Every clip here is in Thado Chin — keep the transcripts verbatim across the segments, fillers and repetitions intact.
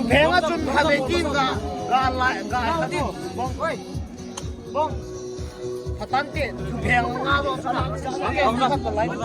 Phenga chun kha ve tin ga, ga lai, ga lai. Bong, oi. Bong. Phatante, phenga lo sana. Bong, bong, bong, bong.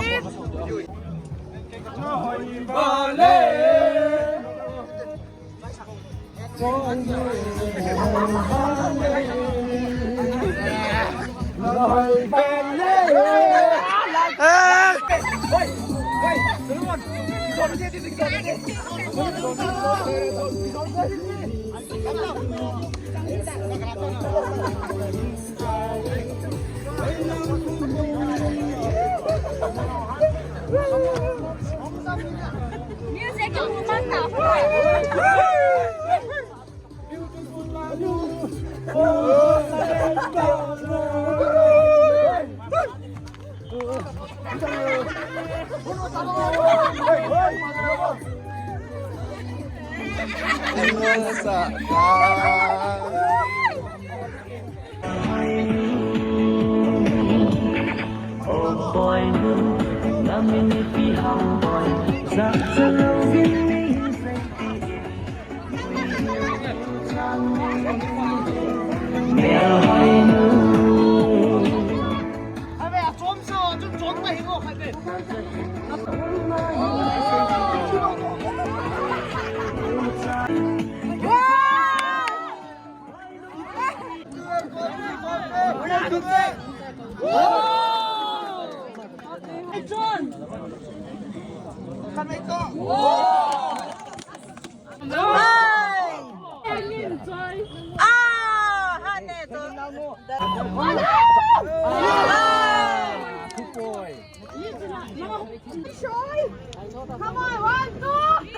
Come on, one, two,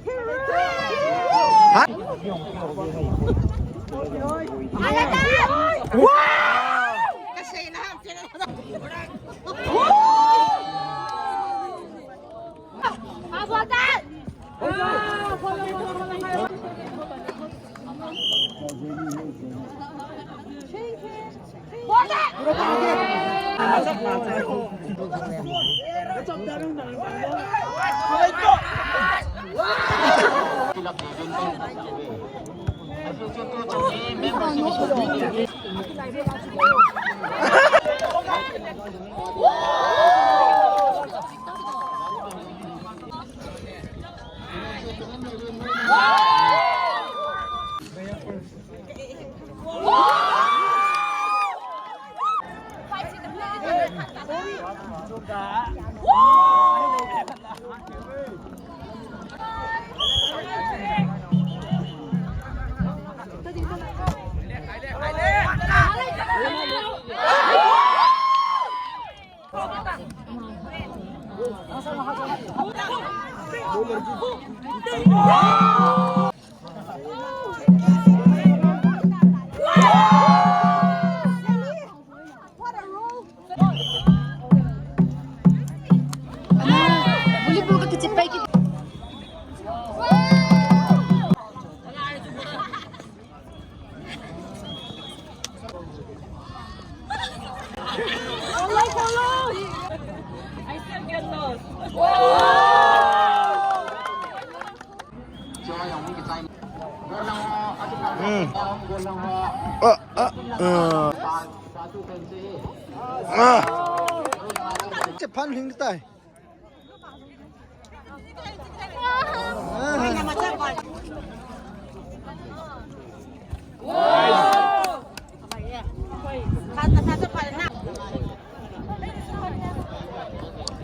three. Hmm. Ah, ah, ah. Ah. Che phan hing tai.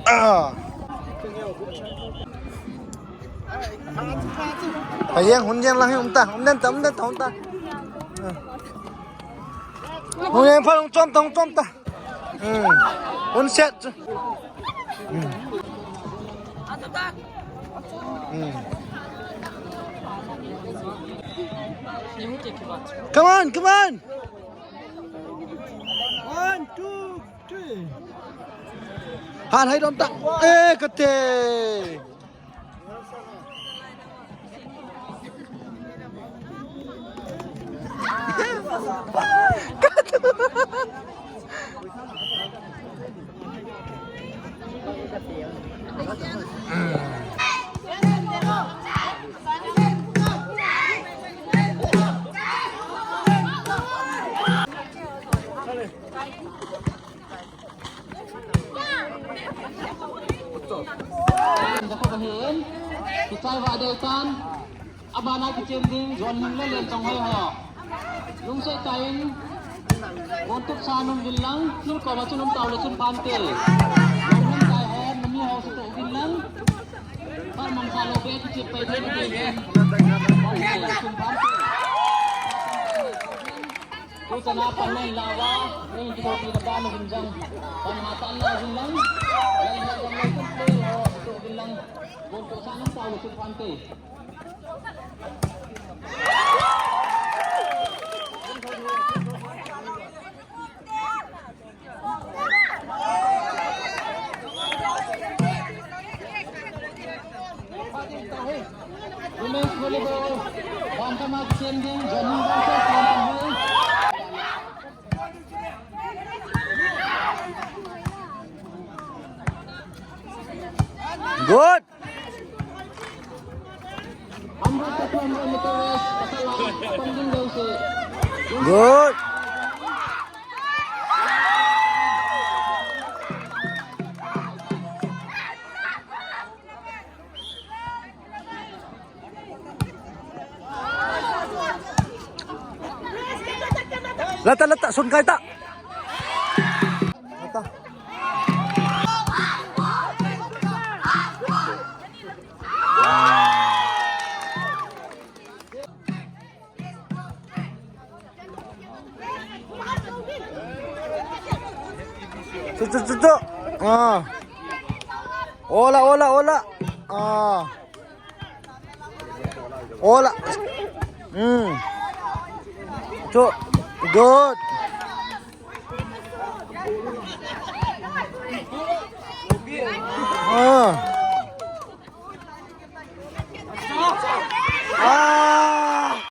Ah. Ayang, hun yang lang, um ta, um dan ta, um dan ta, um ta. Hun yang pha, um chom ta, um chom ta. Hmm. Hun set. Hmm. Hmm. Come on, come on. One, two, three. Han hai dom ta. Eh, kate. Jakob ahin, kichai vah deu tan, abana kichen ding, John Hing le Len Chonghoi ho. Lungset tah in, gontup sa nom uvin lang, field koma chun um tau le chun phante. Lungset tah in, nami ho sutoh uvin lang, pan mang sa lou be kichep pai ding uvin. Pan mang sa lou chun phante. Tuchan a pan nang la uva, nang kitoh pi na pan uvin jang. Pan ha tan la uvin lang. Lang ha jang lai kum pe ho to uvin lang. Gontup sa nom tau le chun phante. Women's volleyball, Bantama Chending, Johnny Bantama Chending. Good. Good. Lata, lata, sun kai ta. Lata. Chu, chu, chu, chu. Ah. Ola, ola, ola. Ah. Ola. Hmm. Chu. Good. Ah.